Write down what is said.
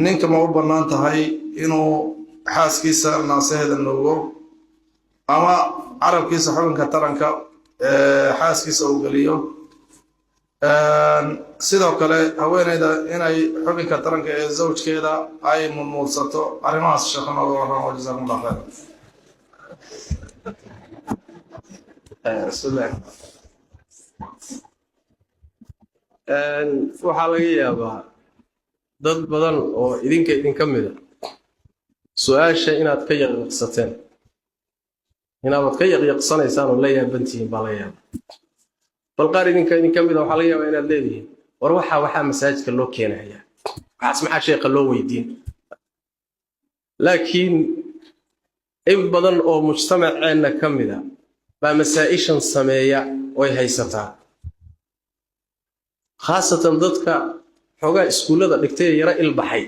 Ninka ma u bannaan tahay inuu xaaskiisa naasaheeda nuugo ama carabkiisa xubinka taranka xaaskiisa uu geliyo? Sidoo kale haweeneyda inay xubinka taranka ee zawjkeeda ay mudmuudsato, arrimahaas sheekh nooga warramo. Jazakum Allah khayr. Bismillaah. Waxaa laga yaabaa dad badan oo idinka idinka mida su-aasha inaad ka yaqyaqsateen, inaabad ka yaqyaqsanaysaan oo la yaabantihiin baa laga yaabaa. Bal qaar idinka idinka mida waxaa laga yaabaa inaad leedihiin, war waxaa masaajidka loo keenayaa, waxaas maxaa sheekha loo weydiin? Laakiin in badan oo mujtamaceenna ka mida baa masaa'ishan sameeya oy haysataa, khaasatan dadka xoogaa iskuullada dhigtay ee yaro ilbaxay.